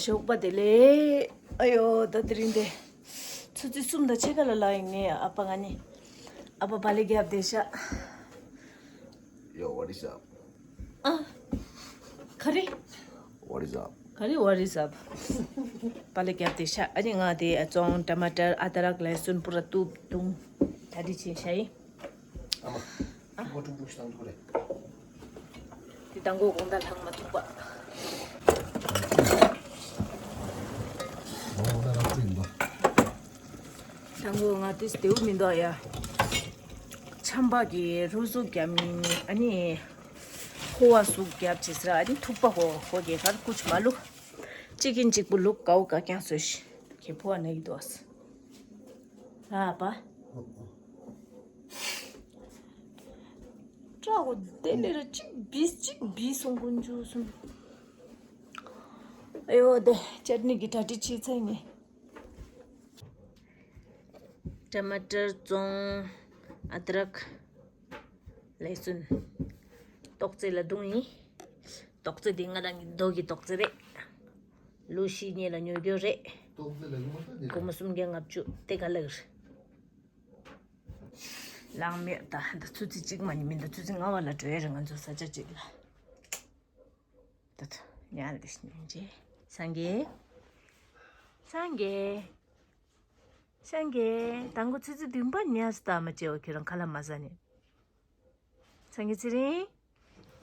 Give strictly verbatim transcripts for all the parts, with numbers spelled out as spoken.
ཞོགས་པ་བདེ་ལེགས། ཨ་ཡོ། ད་དེ་རིང་དེ་ཆུ་ཚོད་གསུམ་དང་ཕྱེད་ཀ་ལ་ལངས་ཡིན། ངས་ཨ་ཕ་ང་གཉིས་ཨ་ཕ་བག་ལེབ་བརྒྱབ་བསྡད་ཤག Yo, what is up? ཨ། ག་རེ། What is up? ག་རེ། What is up? བག་ལེབ་བརྒྱབ་བསྡད་ཤག་ཨ་ནི་ང་དེ་ཙོང་། ཊ་མ་ཊར། ཨ་དྲག་ལྷ་སུན་པུ་ར་བཏུབ་བཏུང་། ད་དེ་བྱས་ཤག་ཡིན། ཨ་མ། ཨ། ཁོ་ཀྲུང་ཀྲུང་ཞིག་བཏང་འདུག་རེད། དེ་དང་པོ་དགོང་དག་ལྷག་མ་ཐུག་པ། དང་པོ་ང་དེ་བདེ་པོ་མི་འདུག་ཡ། ཆམ་པ་གི་རུ་གཟུགས་བརྒྱབ་ནི། ཨ་ནི་ཕོ་བ་ཟུག་བརྒྱབ་བྱས་ཟེར། ཨ་ནི་ཐུག་པ་ཧོ་ཧོ་གེ་གར་ཀུ་ཆུ་མ་ལུ། གཅིག་གིན་གཅིག་པུ་ལུག་གའུ་ག་རྐྱང་བཟོས་ཤིག་གེ་ཕོ་བ་ན་ཡི་དོ་ཨ་སི། ར་པ། ཀྲ་གོ་དེ་ནས་ར་གཅིག་བིས་གཅིག་བིས་སོང་ཀུན་ཆུ་སོང་། ཨེ་ཡོ། དེ་ཅར་ནི་གི་གྲ་སྒྲིག་བྱས་ཚར་ནས། ཊ་མ་ཊར། ཙོང་། ཨ་དྲག་ལྷ་སུན། ཏོག་ཙེ་ལ་བརྡུངས་ཡིན། ཏོག་ཙེ་དེ་ང་རང་གི་རྡོ་གི་ཏོག་ཙེ་རེད། ལོ་བཞི་གཉིས་ལ་ཉོ་རྒྱུ་རེད། ཏོག་ཙེ་ལ་ཉོ་མ་ཐུབ་དེ། སྒོར་མོ་སུམ་བརྒྱ་ལྔ་བཅུ་དེ་ག་ལེར། ལང་མེད་ད། ད་ཆུ་ཚོད་གཅིག་མ་ཉི་མིན་ད་ཆུ་ཚོད་ལྔ་བ་ལ་འགྲོ་ཡ་རེད། ང་ཚོ་ས་ཆ་གཅིག་ལ། ད་ད་ཉལ་དེ་ཉིན་རྗེ། སངས་རྒྱས། སངས་རྒྱས། སངས་རྒྱས། དང་པོ་ཆུ་ཚོད་བདུན་པ་ཉལ་སྟབས་མ་བྱེད་འོ། ཁྱོད་རང་ཁ་ལག་མ་ཟ་ནས། སངས་རྒྱས་ཚེ་རིང་།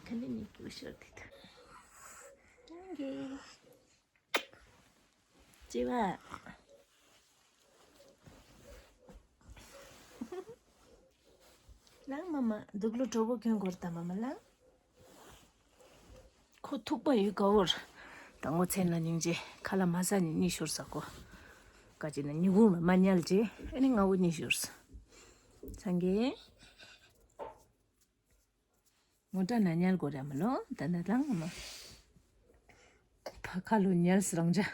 ཁ་ནས་ཉིད་ཀྱི་ཤོར་དེ་ད། སངས་རྒྱས། ཅི་བ། ལང་མ་མ། སྡུག་ལོ་གྲོགས་པོ་ཁྱོད་སྐོར་ད་མ་མ་ལང་། ཁོ་ཐུག་པ་ཡོད་ག་བོར། དང་པོ་མཚན་ལ་སྙིང་རྗེ། ཁ་ལག་མ་ཟ་ནས་གཉིད་ཤོར་ས་ཁོ། ག་ཅི་ན་ཉི་གུང་ལ་མ་ཉལ་རྗེ། ཨ་ནི་ང་བོ་གཉིད་ཤོར་ས། སངས་རྒྱས། མོ་ཊ་ན་ཉལ་དགོས་རེད་མ་ལོ། ད་ནི་ལང་མ། ཕ་ཁ་ལོ་ཉལ་སི་རང་ཅག་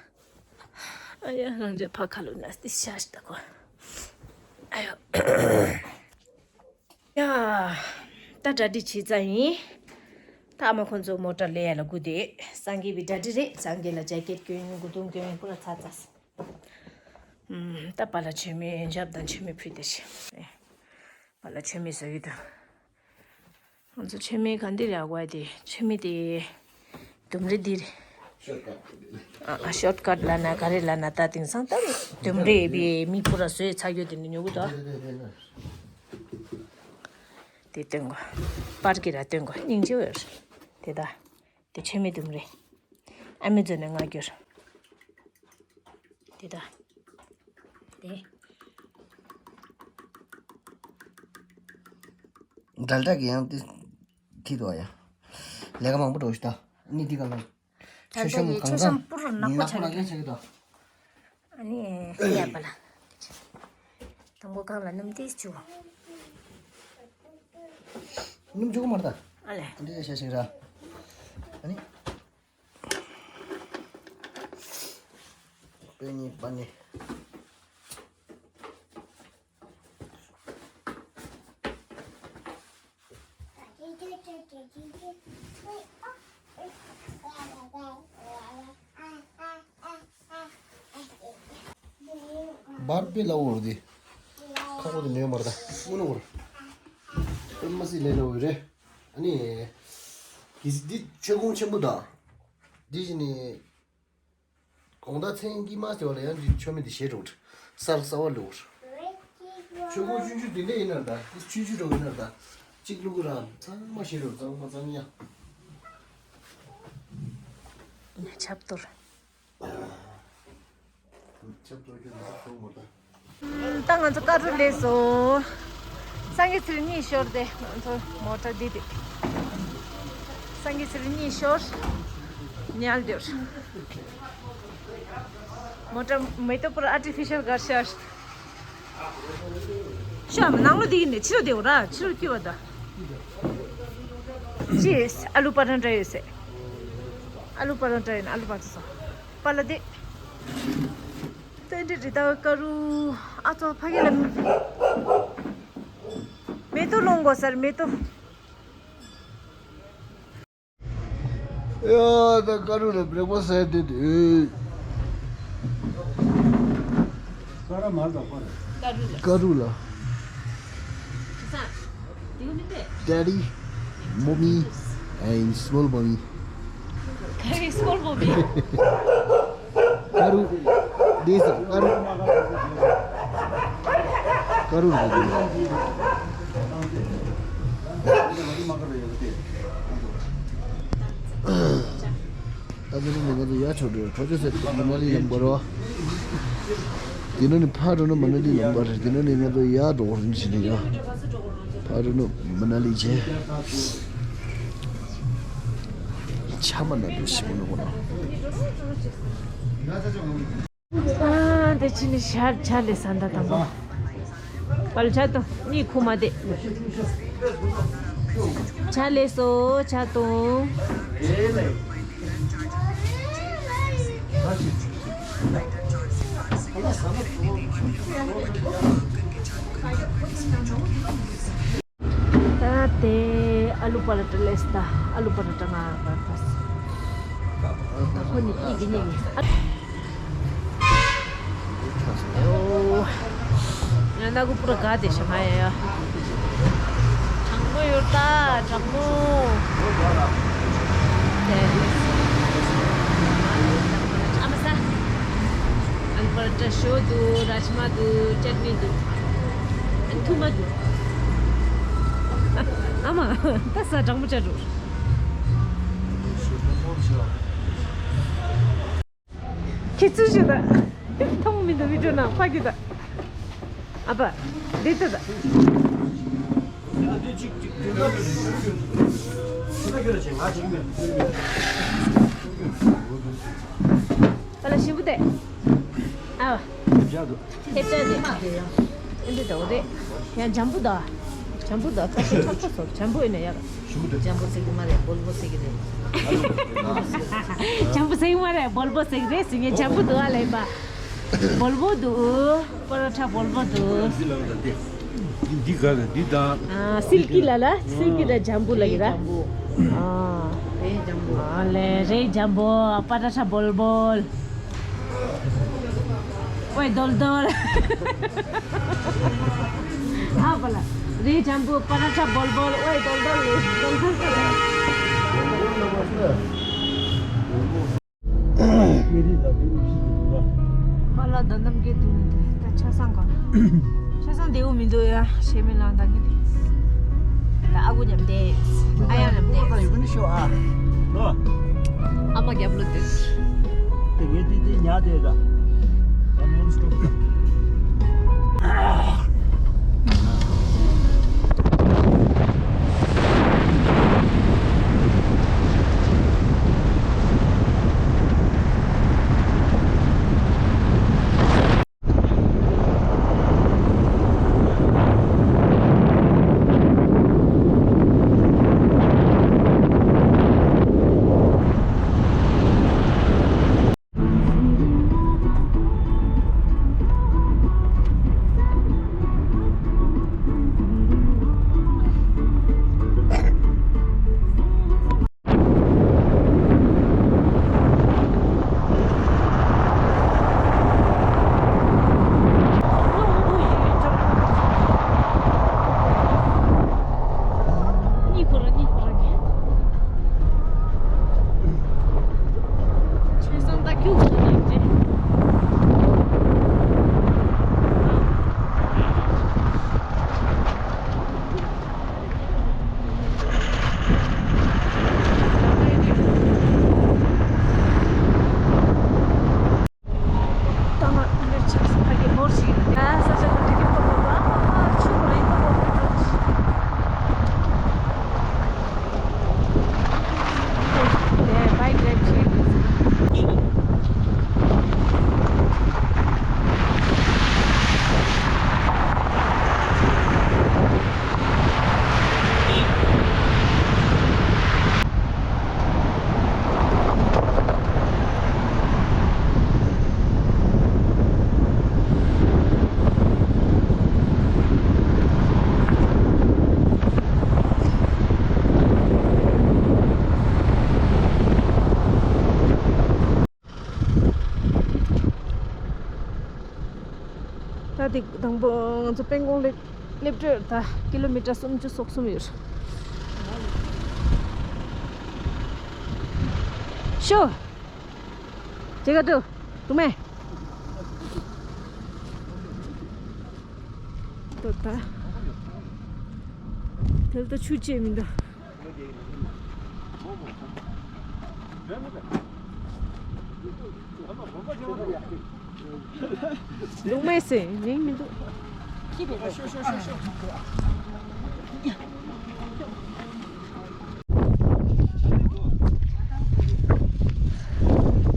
ཨ་ཡ་རང་ཅག་ཕ་ཁ་ལོ་ཉལ་སི་ཤ་ཤ་ད་གོ། ཨ་ཡོ། ཡ། ད་གྲ་སྒྲིག་བྱས་ཚར་ཡིན། ད་ཨ་མ་ཁོང་ཚོ་མོ་ཊ་ལས་ཡ་ལ་སྒུག་བསྡད། སངས་རྒྱས་པའི་གྲ་སྒྲིག་རེད། སངས་རྒྱས་ལ་ཇེ་ཀེད་གྱོན། མགོ་ཐུང་གྱོན། པུ་ར་ཚར་ཚར། ཨུམ། ད་པཱ་ལགས་མཆོད་མེ་ཞབས་དང་མཆོད་མེ་ཕུལ་བསྡད་ཤག་པཱ་ལགས་མཆོད་མེ་བཟོ་གི་འདུག་ང་ཚོ་མཆོད་མེ་ག་འདི་རེད་ཨ་དེ། མཆོད་མེ་དེ་ལྡུམ་རའི་འདི་རེད། ཨ། ཤོར་ཀཊ་ལབ་ན་ག་རེ་ལབ་ན། ད་དེང་སང་ད་ལྡུམ་རའི་བི་མི་པུ་ར་བཟོས་ཚར་རྒྱུ་དེ་ནི་ཉོ་གི་འདུག་དེ་སྟོན་གོ། པར་གྱི་ར་སྟོན་གོ། སྙིང་རྗེ་བོ་ཡོད་རེད་དེ། ད་དེ་མཆོད་མེ་ལྡུམ་རའི། ཨ་མའི་ཛོ་ནས་མངགས་རྒྱུ་རེད། དེ་ད། དེ། འདྲ་འདྲ་གི་ཡང་དེ་ཐིག་འདུག་ཡ། ལས་ཀ་མང་པོ་འགྲོ་ཞིག་ད། ནི་འདི་ག་ལ། ད་མཆོད་གཤོམ་ལྟ་གི་གང་མཆོད་གཤོམ་གང་པུ་རུ་ནག་པོ་ནག་པོ་ཆགས་ལ་ཀྱི་ཡང་ཆགས་ཀྱི་ད། ཨ་ནི་ཡ་པ་ལ། དང་པོ་གང་ལ་སྣུམ་ཏིས་བྱུག་སྣུམ་བྱུག་མར་ད། ཨ་ལེ། འདི་ཡ་ཤ་ཤིག་ར། ཨ་ནི། པེ་ནི་པ་ནི། བར་པེ་ལ་འོར་དེ། ཁ་ཁོ་དེ་ནས་མར་ད། དངོས་གནས་འོར། པེ་མ་སི་ལས་ལ་འོར་རེད། ཨ་ནི། གིས་འདི་མཆོད་ཀོང་ཆེན་པོ་དང་། འདི་བཞིན་ནི། དགོང་དག་མཚན་དཀྱིལ་མ་ཟེར་བ་ལ་ཡང་འདི་མཆོད་མེ་འདི་བཞེས་འགྲོ། གསར་གསར་བ་ལོར། ཆོས་གོས་ཆུང་ཆུང་འདི་འདྲ་ཡིན་ན་ད། འདི་ཆུང་ཆུང་འགྲོ་ཡིན་ན་ད། གཅིག་བླུག་གི་ར་ཚང་མ་བཞེས་འགྲོ་གཙང་མ་གཙང་ཡ། ཆབ་གཏོར། ཆབ་གཏོར་གྱི་ནང་གཏོང་མ་ད། ད་ང་ཚོ་ཀ་རུ་ལས་སོ། སངས་རྒྱས་ཚེ་རིང་གཉིད་ཤོར་ཏེ། ང་ཚོ་མོ་ཊ་འདི་དེ། སངས་རྒྱས་ཚེ་རིང་གཉིད་ཤོར། ཉལ་འདིར། མོ་ཊ་མེ་ཏོག་པུར་ཨར་ཊི་ཕི་ཤལ་གར་ཤར། ཤ་མ་ནང་ལོ་འདི་ཡིན་ནས་ཕྱི་རུ་བསྡད་འོ་ར། ཕྱི་རུ་སྐྱུར་བ་ད། ཅི་ཨ་ལུ་པ་རང་འདྲ་ཡོད་སེ། ཨ་ལུ་པ་རང་འདྲ་ཡོད་ན་ཨ་ལུ་པ་ཚོ་སོ། པ་ལ་དེ། ཏན་ཏན་རི་དྭགས་དཀར་རུ། ཨ་ཙོ་ཕ་གི་ལ་མི། མེ་ཏོག་སློང་དགོས་སར་མེ་ཏོག་ཡ་ད་དཀར་རུ་ལ་བྲེག་པ་ཟས་དེ་དུས། ཀ་རུ་ལ། Daddy, mommy, and small mommy. Daddy, small mommy. ཀ་རུ། This ཀ་རུ། ཀ་རུ་རུ། ད་དེ་ནི་ང་ཚོ་ཡར་ཕྱོགས་འགྲོ། ཁྲོ་ཆུ་ཟེར་མ་ན་ལི་ལ་འགྲོ་རོགས། དེ་ནི་ཕར་འགྲོ་ན་མ་ན་ལི་ལ་འགྲོ་རེད། དེ་ནི་ང་ཚོ་ཡར་འགྲོ་རིན་ཆེན་ཡ། ཕར་འགྲོ་ན་མ་ན་ལི་བྱས། ཆ་མ་ན་འགྲོ་ཞིག་མ་ནོར་གོ་ན། ཨ། དེ་ཕྱི་ནས་ཤར་ཆ་ལེ་ས་འདྲ་དང་པོ། པལ་ཆ་དང་གཉིས་ཁུག་མ་དེ། ཆ་ལེ་སོ་ཆ་དང་། ད་དེ་ཨ་ལུ་པ་ར་ཏྲ་ལེས། ད་ཨ་ལུ་པ་ར་ཏྲ་ང་བར་ཕ་སི། ད་ཁོ་ནི་ཨི་གི་ཉེ་གི། ཨོ། ང་ན་གུ་པུ་ར་ག་དེ་ཤ་ང་ཡ་ཡ། གྲང་མོ་ཡོད་ད་གྲང་མོ། དེ། ཨ་མ་ས། ཨ་ལུ་པ་ར་ཏྲ་ཞོ་འདུག་ར་ཇི་མ་འདུག་ཅཊ་ནི་འདུག་ཨ་ཐུ་མ་འདུག་ཨ་མ། ད་ས་གྲང་མོ་ཅ་འགྲོ། ཁྱེད་ཚུར་ཞུ་ད། མཐོང་མི་འདུག་བི་ཌིའོ་ནང་ཕ་གི་ད། ཨ་ཕ། འདི་ལྟ་ད། ཨ་ལ་ཞིམ་པོ་དེ། ཨ་བ། ཐེབས་ཆག་དེ། ཨེ་འདི་འདྲ་བོ་རེད། ཡང་འཇམ་པོ་དང་། འཇམ་པོ་དང་ཁ་ཤས་ཁྲག་པོ་སོགས་འཇམ་པོ་ཡིན་ན་ཡག་འཇམ་པོ་ཟེར་གི་མ་རེད། སྦོལ་པོ་ཟེར་གི་རེད། འཇམ་པོ་ཟེར་གི་མ་རེད། སྦོལ་པོ་ཟེར་གི་རེད་ཟེར་ངས་འཇམ་པོ་འདུག་ཨ་ལས་པ། སྦོལ་པོ་འདུག་པ་ར་ཊ་སྦོལ་པོ་འདུག་འདི་ལ་ད་དེ། འདི་ག་ལ་འདི་ད། ཨ། སིལ་ཀི་ལ་ལ། སིལ་ཀི་དང་འཇམ་པོ་ལ་གི་ར། ཨ། རེད་འཇམ་པོ། ཨ་ལས་རེད་འཇམ་པོ། པ་ར་ཊ་སྦོལ་པོ། ཝེ་རྡོལ་རྡོལ། ཨ་པ་ལ། རེད་འཇམ་པོ། པ་ར་ཊ་སྦོལ་པོ། ཝེ་རྡོལ་རྡོལ་རེད། རྡོལ་རྡོལ་རེད། པ་ལ་ད་ནམ་གྱི་དུས་ནི་དུས་ད་ཆ་སང་ག་ཆ་སང་བདེ་བོ་མི་འདུག་ཡ། ཤེས་མེད་ལང་ད་གི་ད་ཨ་ཁུ་མཉམ་བསྡད། ཨ་ཡ་མཉམ་བསྡད། ཨ་མ་རྒྱབ་ལོ་བསྡད། དེ་ངས་དེ་དེ་ཉལ་བསྡད་ད། ད་ནོན་སི་ཊོབ་ད། ད་དེ་དང་པོ་ང་ཚོ་དཔལ་གོང་སླེབས་སླེབས་འགྲོ། ད་ཀི་ལོ་མི་ཊར་སུམ་ཅུ་སོ་གསུམ་ཡོད། ཤོ། ཇེ་ག་ཏུ། དུ་མེ། ཏོ་ད། དེར་ད་ཆུ་ཆེ་མི་འདུག་ལུང་མེད་སེ་ཉིན་མི་འདུག་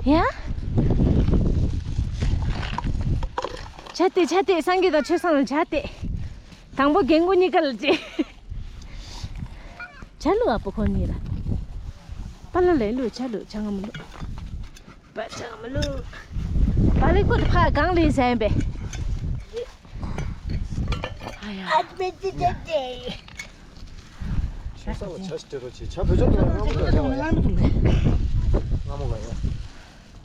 ཡ། ཆ་ཏེ་ཆ་ཏེ་སངས་རྒྱས་དང་ཆོས་སང་ལ་ཆ་ཏེ། དང་པོ་རྒན་གོག་གཉིས་ཀ་ལ་ཅེ། ཆ་ལུ་ཨ་པོ་ཁོ་གཉིས་ལ། པ་ལ་ལེ་ལུ་ཆ་ལུ་ཆ་ང་མ་ལུ། པ་ཆ་ང་མ་ལུ། པ་ལེ་ཀོ་ཕ་གང་ལེ་ཟན་པེ། ཨ་ཡ། ཆོས་སང་ལ་ཆ་ཞིག་སྤྲད་རོགས་བྱེད། ཆ་བོད་ཆ་ཐོག་ལ་སྔ་མོ་ལ་ཡ། སྔ་མོ་ལ་ཡ།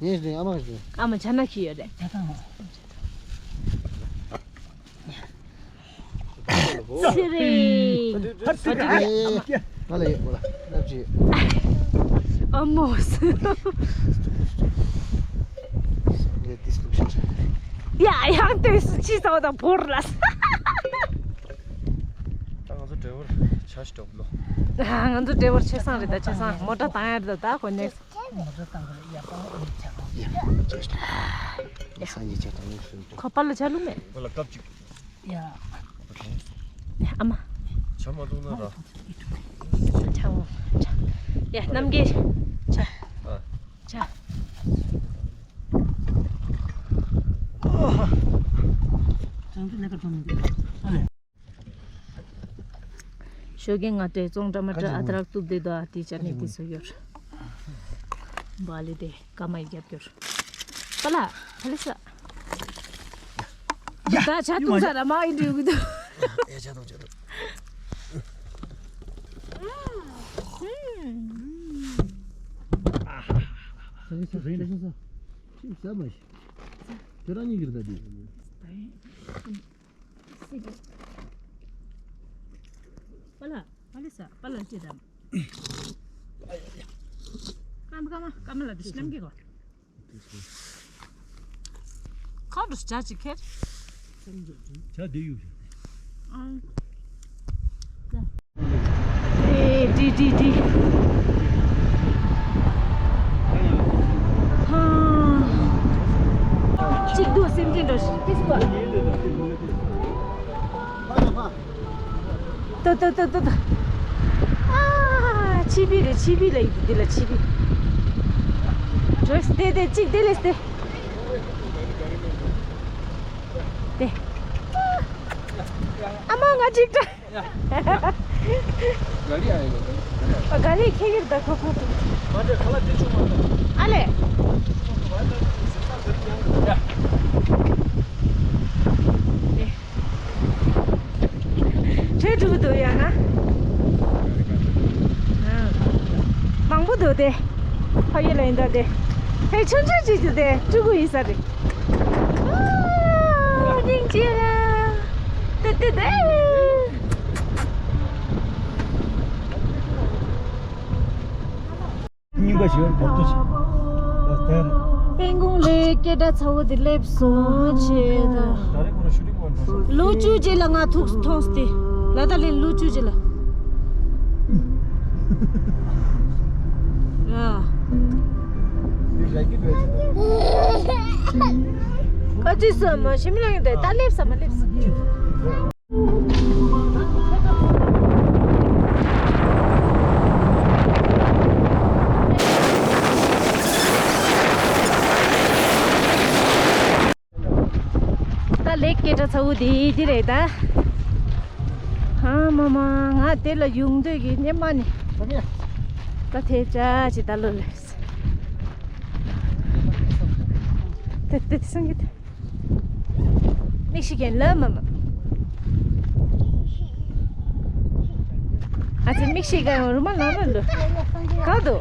ངས་ཨ་མ་ཞིག་ཨ་མ་ཆ་ན་ཁྱི་ཡོད་རེད། ཚེ་རིང་། ང་ལ་ཡོད་ང་ལ་སླེབས་ཀྱི་ཡོད། ཨ་མོ། ངས་འདི་སུ་ཤེས་ཡ་ཡང་དུས་སུ་ཅི་ཙང་དང་བོར་ལ། ད་ང་ཚོ་ཌ་རའི་ཝར་ཆ་ཞིག་འགྲོ་གི་ལོ། ང་ཚོ་ཌ་རའི་ཝར་ཆེ་སང་རེད། ད་ཆེ་སང་མོ་ཊ་བཏང་ཡ་རེད། ད་ད་ཁོ་ནས། མོ་ཊ་བཏང་གི་རེད། ཡ་པ་ཨོ་ནི་ཆ་གང་། ཡ་ཡ། སང་ཉིན་ཆ་གང་ཡོད་སུན་ཏོ། ཁོ་པ་ལ་ཆ་ལུགས་མེད། ཁོ་ལ་སྐབས་གཅིག་ཡ། ཨ་མ། ཆ་མ་བཏུང་ན་ར། ཆ་འོ། ཆ། ཡ་རྣམ་རྒྱལ། ཆ། ཨ། ཆ། ཅང་ཙི་ལས་ཀ་བྱུང་མི་འདུག་ཨ་ལས། ཞོགས་ཀས་ང་དྲེ་ཙོང་ཏྲ་མ་ཏྲ་ཨ་དྲག་གཏུབ་བསྡད་དོ། ཨ་ཏི་ཅ་ནི་ཏི་སུ་ཡོར། བ་ལི་དེ་ཀ་མ་ཡི་རྒྱབ་སྐྱོར། པ་ལ་ཧ་ལི་ས། ད་ཆ་ཏུང་ས་ར་མ་ཡི་འདྲི་གི་འདུག་ཨེ་ཆ་ཏུང་ཆ་ཏུང་། ཧ་ལི་ས་ཧ་ལི་ས། ཁྱིམ་ས་མ་ཤི། ཁྱོད་རང་གཉིས་ཀྱིས་ད་དུས། པ་ལ། པ་ལ་ས། པ་ལ་ཅི་དང་། ཀམ་ཀམ་ཀམ་ལ་དུ་ཤི་ལམ་གི་གོ། ཁ་དུ་ཇ་ཅི་ཁེར། ཇ་དེ་ཡུག་ཨང་། ཨེ་ཏི་ཏི་ཏི། ཧ། གཅིག་སྡུག་སེམས་ཅན་འགྲོ་ཤི་ཏིས་པ། ཏོ་ཏོ་ཏོ་ཏོ་ཏོ། ཨ། ཆི་བི་རེད། ཆི་བི་ལ་ཡིན་འདི་ལ་ཆི་བི། འགྲོ་སྟེ་སྟེ་གཅིག་དེ་ལས་སྟེ། དེ། ཨ་མ་ང་འགྲིག་ད། ག་རི་ཨ་ཡོད་ག་རི། ག་རི་ཁྱེར་གྱི་རེད་ད་ཁོ་ཁོ། མ་འདྲ་ཁ་ལག་དེ་ཆུང་མ་འདྲ། ཨ་ལས། དེ། ཁྲོས་འགྲོ་གི་འདུག་ཡ་ང་། མང་པོ་འདུག་དེ། ཕ་ཡུལ་ལ་ཡིན་ད་དེ། ཧེ་ཆུང་ཆུང་ཅིག་ཅིག་དེ་ཕྲུ་གུ་ཡིན་ས་རེད། ཨ། སྙིང་རྗེ་ལ། དེ་དེ་དེ། རྙིང་པ་ཞིག་ཡོད་རེད། དེར། དཔལ་གོང་ལའི་སྐད་སྒྲ་ཚ་བོ་དེ་སླེབས་སོང་། ཆེ་ད། ད་རེས་ཁོ་རང་ཤུ་ཊིང་པོ་འགྲོ་སོང་། ལོ་བཅུ་རྗེས་ལ་ང་ཐུག་མཐོང་སྟེ། ལ་ད་ལེ་ལོ་བཅུ་རྗེས་ལ། ར། ཨ་ཅི་ས་མ་ཤི་མི་ལ་ཡོད་དེ་ད་སླེབས་ས་མ་སླེབས་ས། ད་ལེགས་སྐད་སྒྲ་ཚ་བོ་དེ་དེ་རེད་ད། ཨ་མ་མ་ང་དེ་ལ་ཡོང་འདོད་ཀྱི་སྙེ་མ་ནི། ད་ཐེབས་ཆག་ཅིག་ད་ལོ་ལེགས། དེ་དེ་སང་གི་དེ། མིག་ཤེས་ཀྱི་ལ་མ་མ། ཨ་ཙི་མིག་ཤེས་ཀྱི་རུ་མ་ལ་མ་ལུ། ག་དུ།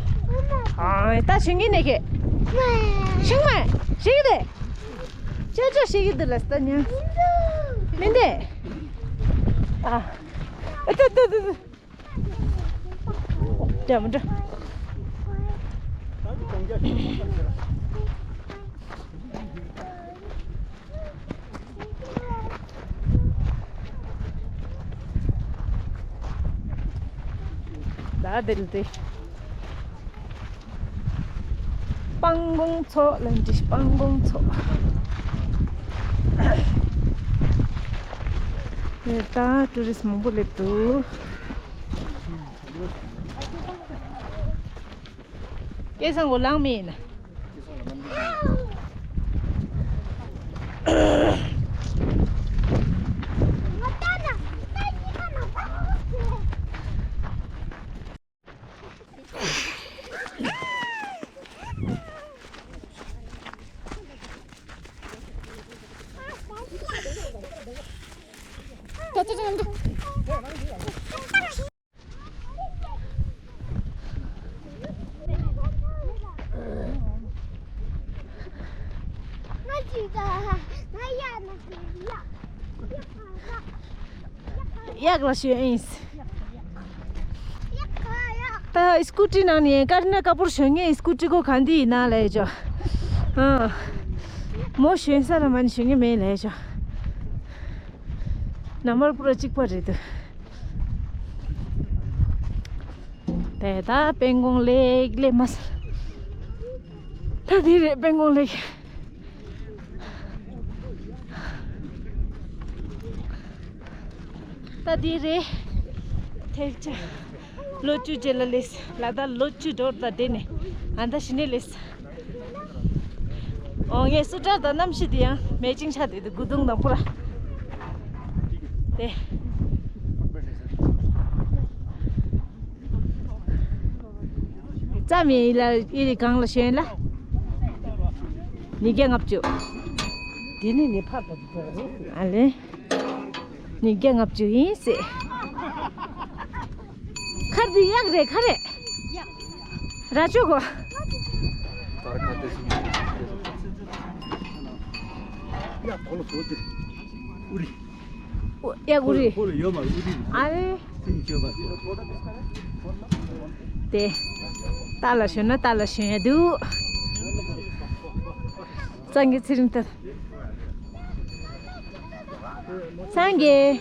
ཨ་ད་ཆུང་གི་ནས་ཁེ། ཤང་མ། ཤེས་ཀྱི་དེ། ཅོ་ཅོ་ཤེས་ཀྱི་དུ་ལ་སྟ་ཉ། མིན་ཏེ། ཨ། ཨ་ཏུ་ཏུ་ཏུ་ཏུ། འདྲ་མི་འདྲ། ད་དེ་ལ་དེ། སྤང་གོང་མཚོ་ལ་འདི་སྤང་གོང་མཚོ། དེ་ད་ཊུ་རི་སི་མང་པོ་སླེབས་འདུག་སྐལ་བཟང་གོ་ལང་མེད་ན། གཡག་ལ་ཞོན་ཨིན། ད་སྐུ་ཊི་ནང་ནས་དཀར་ནག་དཀར་པོར་ཞོན་ངེས། སྐུ་ཊི་གོ་ག་འདི་ཡིན་ན་ལས་ཅོ། ཨ། མོ་ཞོན་ས་ལ་མ་ནི་ཞོན་ངེས་མེད་ལས་ཅོ། ན་མར་པུ་ར་གཅིག་པ་རེད་འདུག་དེ་ད་སྤང་གོང་ལེགས་ལེགས་མ་ས། ད་འདི་རེད་སྤང་གོང་ལེགས། ད་འདི་རེད། ཐེབས་ཆ། ལོ་བཅུ་རྗེས་ལ་སླེབས། ལ་དྭགས་ལོ་བཅུ་འགྲོ་ད་དེ་ནས་ཨ་ད་གཞི་ནས་སླེབས། ཨོ་ངས་སུ་ཏྲར་དང་གནམ་གཤིས་དེ་ཡང་མེ་ཅིང་ཆ་དེ་དུ་དགུ་དུང་དང་པོ་ར། དེ། རྩ་མེད་ཡིན་ལ་ཨི་རི་གང་ལ་ཞོན་ལ། ཉིས་བརྒྱ་ལྔ་བཅུ། དེ་ནི་ནི་ཕར་དང་དེ་ཕར་རེད། ཨ་ལེ། ཉིས་བརྒྱ་ལྔ་བཅུ་ཡིན་ཟེར། ཁར་འདི་གཡག་རེད་ཁ་རེད། ར་ཅོ་གོ། ཡག་གོ་ལ་གོ་དེ། ཨུ་རི། ཨོ་ཡ་གུ་རི། ཨོ་ཡ་མ་གུ་རི། ཨ་རེ། སེམས་སྐྱོ་བ། དེ། ཏཱ་ལ་ཞོན་ན་ཏཱ་ལ་ཞོན་ཡ་འདུག་སངས་རྒྱས་ཚེ་རིང་ཏཱ། སངས་རྒྱས།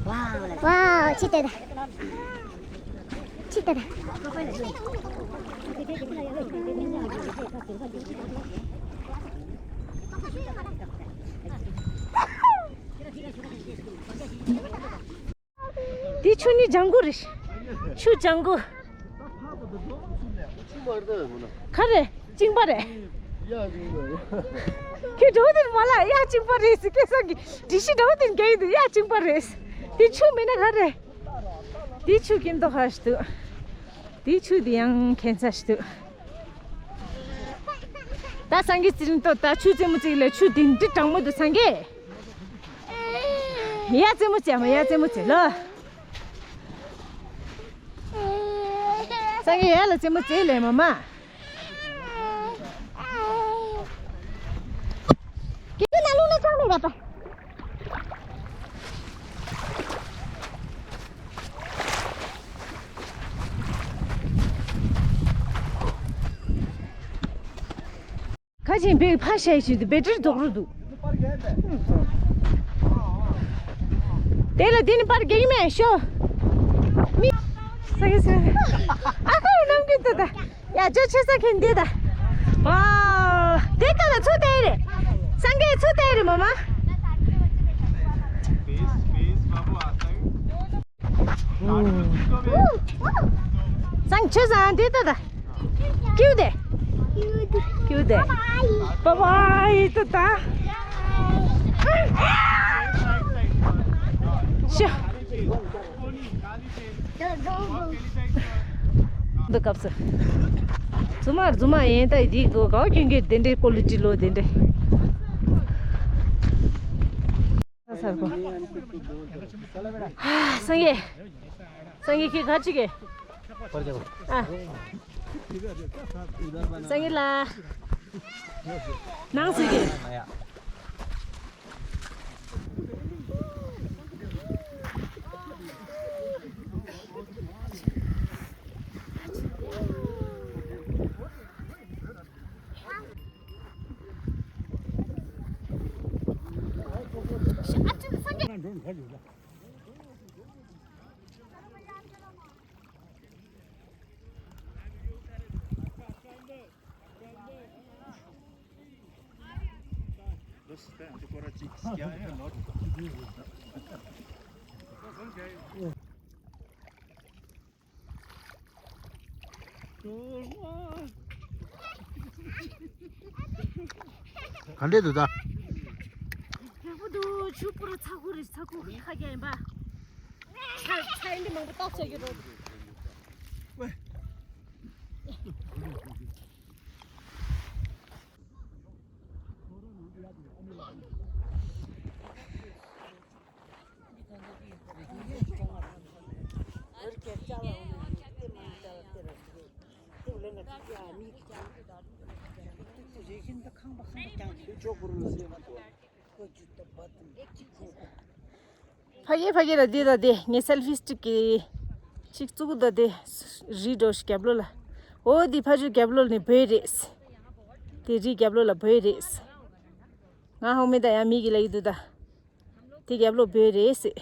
ཝའོ་ཆི་ཏེ་ད། ཆི་ཏེ་ད། འདི་ཆུ་ནི་ལྗང་གུ་རེད། ཆུ་ལྗང་གུ། ག་རེ་གཅིན་པ་རེད། ཁྱོད་འགྲོ་དེར་མ་ལ་གཡག་གཅིན་པ་རེད་ཟེར་སྐད་སང་གི་དྲི་ཤི་འགྲོ་དེར་རྒྱག་ཡིན་དུ་གཡག་གཅིན་པ་རེད། འདི་ཆུ་མིན་ན་ག་རེ། འདི་ཆུ་ཀིན་ཏོ་ཧ་ཤི་དུ། འདི་ཆུ་འདི་ཡང་ཁན་ས་ཤི་དུ། ད་སངས་རྒྱས་ཚེ་རིང་ཏོ་ད་ཆུ་རྩེད་མོ་རྩེ་ལ་ཆུ་འདི་འདྲི་དྲང་མོ་འདུག་སངས་རྒྱས། ཡ་རྩེད་མོ་རྩེ་མ་ཡ་རྩེད་མོ་རྩེ་ལོ། སངས་རྒྱས་ཡ་ལ་རྩེད་མོ་རྩེ་ལེ་མ་མ། ཀི་ན་ལུ་ན་ཅང་མེ་ར་པ། ཁ་ཆེན་བེག་ཕ་ཤའི་ཞིག་ཏུ་བེ་ཏྲི་རྡོག་རུ་འདུག་དེ་ལ་དེ་ནི་པར་རྒྱག་མེད་ཤོ། མི། ས་གི་ས། ཨ་ཁ་རུ་ནམ་གི་ཏུ་ད། ཡ་ཅོ་ཆེ་ས་ཁན་དེ་ད། ཝའོ། དེ་ད་ལ་ཚུ་དེ་རེད། སངས་རྒྱས་ཚུ་དེ་རེད་མ་མ། སང་ཆོས་སང་དེ་ད་ད། ཀྱུ་དེ། ཀྱུ་དེ། བ་བ་ཡི་ད་ད། ཤ། འདི་སྐབས་སུ། རྫུན་མ་རྫུན་མ་ཡིན་ད་འདི་གོ་གའོ་ཁྱོད་ཀྱི་དེ་འདྲའི་ཀོ་ལི་ཊི་ལོ་དེ་འདྲའི། ས་སར་གོ། སངས་རྒྱས། སངས་རྒྱས་ཁྱེད་ག་ཅི་གེ། ཨ། སངས་རྒྱས་ལ། ནང་སི་གེ། ག་འདྲས་འདུག་ད། ཡག་པོ་འདུག་ཆུ་པུ་ར་ཚ་ཁུ་རེད། ཚ་ཁུ་ཁ་རྒྱ་ཡིན་པ། ཚ་ཚ་ཡིན་དེ་མང་པོ་བཏགས་བྱ་རྒྱུ་རེད། ཕ་གི་ཕ་གི་ར་འདི་ད་དེ་ངས་སེལ་ཕི་སི་ཊིག་གི་ཅིག་བཙུགས་ད་དེ་རི་འགྲོ་ཞིག་རྒྱབ་ལོགས་ལ། འོ་འདི་ཕ་ཇུ་རྒྱབ་ལོགས་ནས་བོད་རེད། དེ་རི་རྒྱབ་ལོགས་ལ་བོད་རེད། ང་ཧོ་མི་ད་ཡང་མི་གི་ལ་ཡི་དུ་ད། དེ་རྒྱབ་ལོགས་བོད་རེད་ཟེར།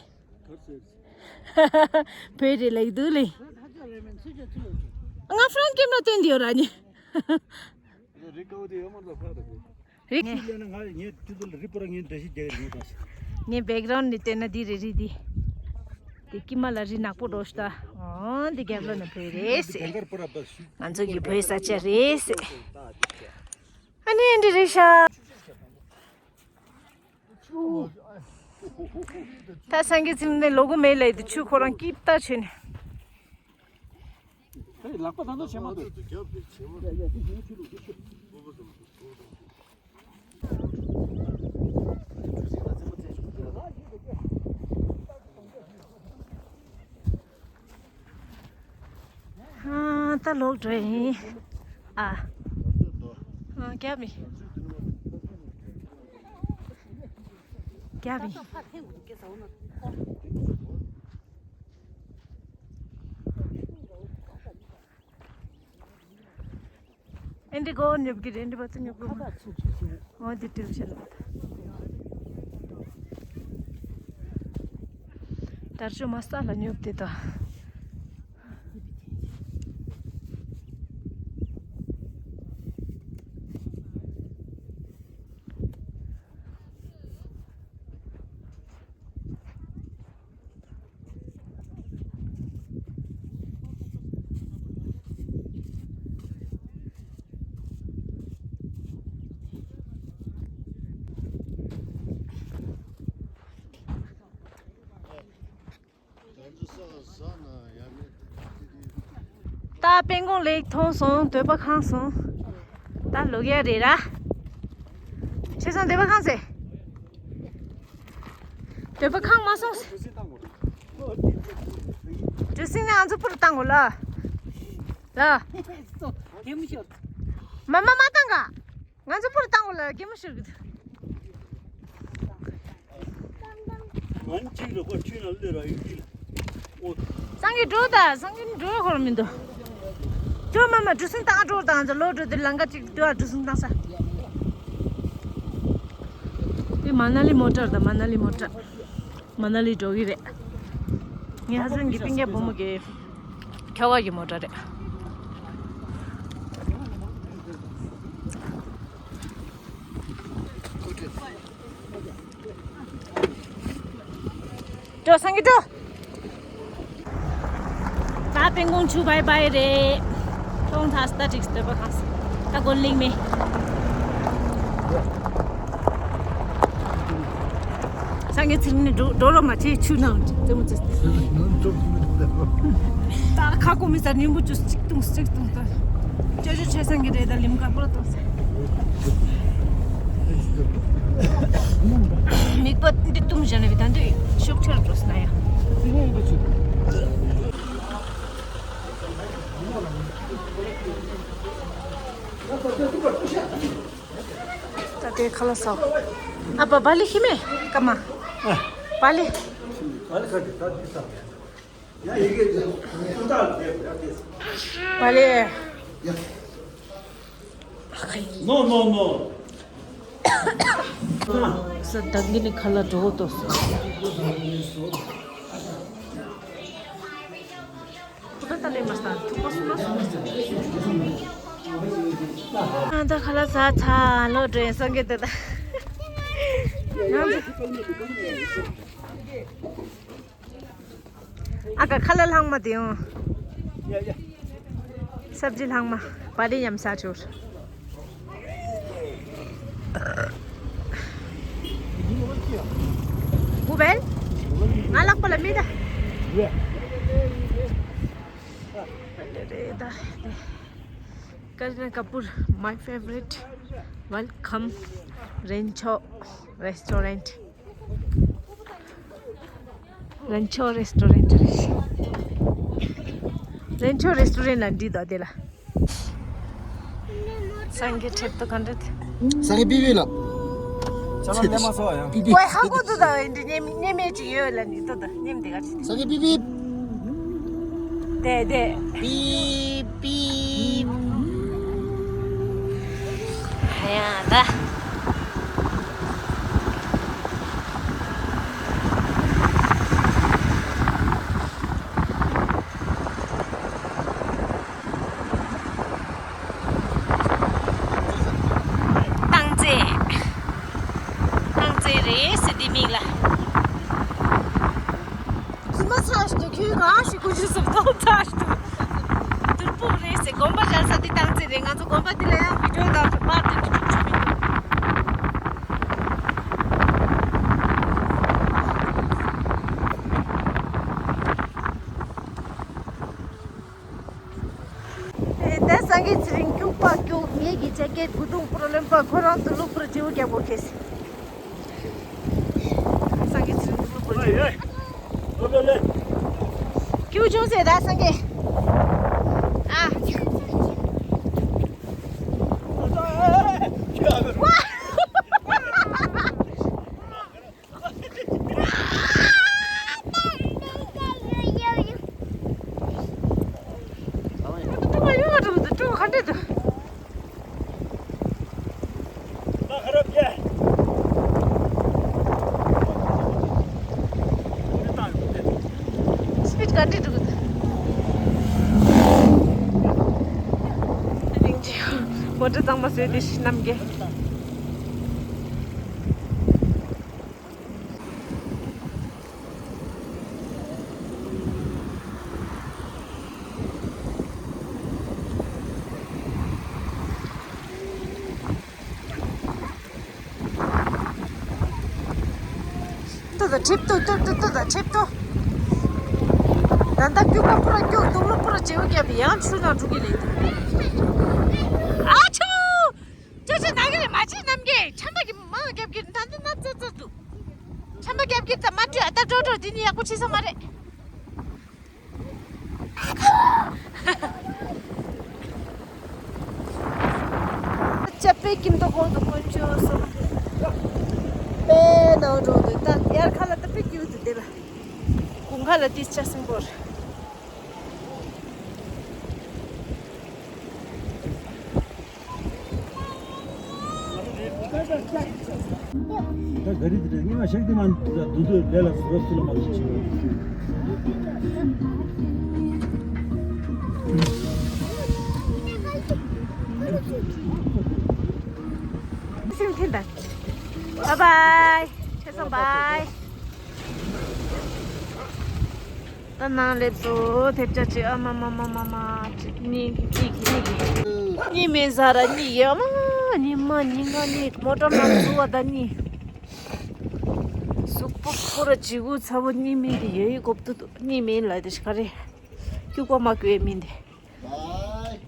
བོད་རེད་ལ་ཡི་དུ་ལེ། ང་ཧྥ་རན་ཀེམ་ར་སྟོན་དེ་ཡོད་ར་ནི། རི་ཀའོ་དེ་ཡོད་མ་རེད་ཕ་རེད། རི་ཁྱི་ལེན་ན་ང་ངས་དུས་ཚོད་ལ་རི་པོ་ར་ངས་འདྲ་ཞིག་རྒྱག་གི་རེད་ད། ངས་བེག་གྷ་རའུན་ཌི་ནས་བལྟས་ན་འདི་རེད་རི་འདི། དེ་ཀི་མ་ལ་རི་ནག་པོ་འགྲོ་ཤི་ད། ཨོ་འདི་རྒྱབ་ལོགས་ནས་བོད་རེད་ཟེར། ང་ཚོ་གི་བོད་ས་ཆ་རེད་ཟེར། ཨ་ནི་འདི་རེད་ཤག་ད་སངས་རྒྱས་ཚིམ་ནས་ལོ་གོ་མེད་ལས་དེ་ཆུ་ཁོ་རང་སྐྱིད་ལྟ་བྱས་ནས། ལག་པ་ད་ནོ་བྱེད་མ་འདུག་ཨ། ད་ལོག་འགྲོ་ཡིན། ཨ། ཨ། རྒྱབ་མི། རྒྱབ་མི། ཨེ་འདི་གོ་ཉོབ་གི་རེད། འདི་བ་ཚོ་ཉོབ་གི་མ། འོ་འདི་ཏིལ་ཆེན་ལ། དར་ཆུ་མ་ས་ལ་ཉོབ་དེ་ད། ད་སྤང་གོང་ལེགས་མཐོང་སོང་། འདོད་པ་ཁེངས་སོང་། ད་ལོག་ཡ་རེད་ར། ཆེ་སང་འདོད་པ་ཁེངས་སེ། འདོད་པ་ཁེངས་མ་སོང་སེ། གྲུ་གཟིངས་ནས་ང་ཚོ་པུར་བཏང་གོ་ལ། ལ། མ་མ་མ་བཏང་ག་ང་ཚོ་པུར་བཏང་གོ་ལ་གད་མོ་ཤོར་གི་འདུག་ང་གཅིག་ལ་ཁོ་ཆུ་ནང་ལུས་ར་ཡོད་ཀྱི། སངས་རྒྱས་འགྲོ་ད། སངས་རྒྱས་འགྲོ་ཁོར་མི་འདུག་འགྲོ་མ་མ་གྲུ་གཟིངས་བཏང་འགྲོ་དང་ཚོ་ལོ་འགྲོ་དེ་ལང་ཀ་གཅིག་འགྲོ་ཨ། གྲུ་གཟིངས་བཏང་ས། དེ་མ་ན་ལི་མོ་ཊར་ད། མ་ན་ལི་མོ་ཊར། མ་ན་ལི་འགྲོ་གི་རེད། ངའི་ཧ་སི་བན་གི་སྤུན་ཀྱག་བུ་མོ་གི་ཁྱོ་ག་གི་མོ་ཊ་རེད། འགྲོ་སངས་རྒྱས་འགྲོ། ད་སྤང་གོང་ཆུ་བྷའི་བྷའི་རེད། ཁྱོང་ཐག་སྟ་ཀྲིག་སྟོད་པ་ཁང་ད་གོ་ལིང་མེ། སངས་རྒྱས་ཚིག་ནི་འགྲོ་འགྲོ་རོགས་མ་བྱེད། ཆུ་ནང་ཙེ་མོ་ཙེ། ད་ཁ་ཁོ་མི་ས་ཉིན་པོ་ཅུ་གཅིག་བཏུང་གཅིག་བཏུང་ད། ཅོ་ཅོ་ཆེ་སང་གི་རེད། ད་ལིམ་ཁ་པོ་བཏུང་ས། མིག་པ་འདི་བཏུང་བཞག་ན་བི་ད་འདི་ཤོག་ཆར་འགྲོ་ས་ན་ཡ། ད་དེ་ཁ་ལག་ཟ། ཨ་པ་བ་ལི་ཤི་མེ་ཀ་མ། བ་ལི། བ་ལི། No, no, no. ས་ད་གི་ནི་ཁ་ལ་འགྲོ་ཏོ་སོ། ཨ་ད་ཁ་ལ་ས་ཚ་ལོ་འདྲེ་སང་གི་དེ་ད། ཨ་ཀ་ཁ་ལ་ལྷག་མ་དེ་ཡོང་། ཡ་ཡ། སབ་ཇི་ལྷག་མ། བ་རི་ཡམ་ས་ཆུར། གུ་བེལ། ང་ལག་པ་ལ་མི་ད། ཡ། རེ་རེ་ད། Kareena Kapoor, my favorite. Welcome, Rencho Restaurant. Rencho Restaurant རེད། Rencho Restaurant ལ་འདི་དང་དེ་ལ། སངས་རྒྱས་ཁྲེབ་ཏོ་ག་འདྲ་དེ། སངས་རྒྱས་པི་པི་ལ། ཚ་ལ་ལེ་མ་སོ་ཡ། པི་པི། ཝེ་ཧ་གོ་ཏོ་ད་འདི་ཉེ་ཉེ་མེ་ཅིག་ཡོད་ལ་ནི་ཏོ་ད་ཉེམ་དེ་ག་ཅི། སངས་རྒྱས་པི་པི། དེ་དེ། པི་པི། ཡ་ད། སྟངས་རྩེ། སྟངས་རྩེ་རེད་ཟེར་དེ་མིང་ལ། ཟི་མ་ཚ་ཞིག་ཏུ་ཁྱོད་གང་ཞིག་ཀུ་ཅི་སུབ་ཏོག་ཚ་ཞིག་ཏུ། དུར་ཕུག་རེད་ཟེར་དགོན་པ་རྒྱལ་ས་དེ་སྟངས་རྩེ་རེད། ང་ཚོ་དགོན་པ་དེ་ལ་ཡང་བི་ཌིའོ་དང་པར་དེ་འདྲ་བྱུང་བྱུང་མི་འདུག་ཨེ་ད་སངས་རྒྱས་ཚེ་རིང་སྐྱུག་པ་སྐྱུག་ངེད་ཀྱི་ཇེ་ཀེད་དགུ་དུང་པུ་རོ་ལེན་པ་ཁོ་རང་ཚོ་ལུག་པུར་བརྗེ་བོ་རྒྱག་གོ་ཁེས། སངས་རྒྱས་ཚེ་རིང་ལུག་པུར་བརྗེ་བོ། སྐྱུག་བྱུང་ཟེར་ད་སངས་རྒྱས། ཨ། སྤིཌ་ག་འདྲ་འགྲོ་གི་འདུག་མོ་ཊ་གཙང་མ་བཟོས་ཏེ་ཤི་རྣམ་རྒྱལ། ཏོ་ཏོ་ཁྲིབ་ཏོ་ཏོ་ཏོ་ཏོ་ཏོ་ཁྲིབ་ཏོ། ད་ལྟ་སྐྱུག་པ་པུ་ར་སྐྱུག་དུག་ལོ་པུ་ར་བྱེའུ་བརྒྱབ་ཡང་ཆུ་ནང་འགྲོ་གི་ལེ་འདུག་ཨ་ཆུ། ཅོ་ཅོ་ད་གི་ལེ་མ་ཅི་རྣམ་རྒྱལ་ཆམ་པ་གི་མང་བརྒྱབ་གི་ད་ལྟ་ནབ་ཙ་ཙ་འདུག་ཆམ་པ་བརྒྱབ་གི་ད་མ་དུས་ཨ་ད་འགྲོ་འགྲོ་འདི་ནི་ཡག་པོ་བྱེད་ས་མ་རེད། ཅ་པེ་ཀིམ་ཏོ་ཁོང་དུ་དཀོན་མཆོག་གསུམ། པེ་ནང་འགྲོ་འདུག་ད་ཡར་ཁ་ལ་ད་པེ་ཀིའུ་དུ་དེ་ལ། དགུན་ཁ་ལ་ཏིས་ཆ་སིང་པོར། ད་ག་རི་དེ་ཉི་མ་ཤག་དེ་མ་འདུ་འདུ་ལས་ལ་རོ་སུ་ལ་མ་ལུག་ཆེ་བ། ཤིང་ཐིན་ད། བཱའི་བཱའི། ཆེ་སོང་བཱའི། ད་ནང་སླེབས་སོ། ཐེབས་ཆག་ཅིག་ཨ་མ་མ་མ་མ་མ། གཅིག་གཉིས་གཅིག་གཉིས་གཉིས་མེད་ཟ་ར་གཉིས་ཡོད་མ། ཉི་མ་ཉི་ལྔ་གཉིས་མོ་ཊ་མ་བཟོ་བ་ད་གཉིས། གཟུགས་པོ་ཁོ་ར་བྱི་གུ་ཚ་བོ་གཉིས་མེད་དེ་ཡོད་ཡི་གོབ་ཏུ་གཉིས་མེད་ལ་དེ་ཤ་རེ། སྐྱུག་པ་མ་སྐྱུག་ཡས་མིན་དེ།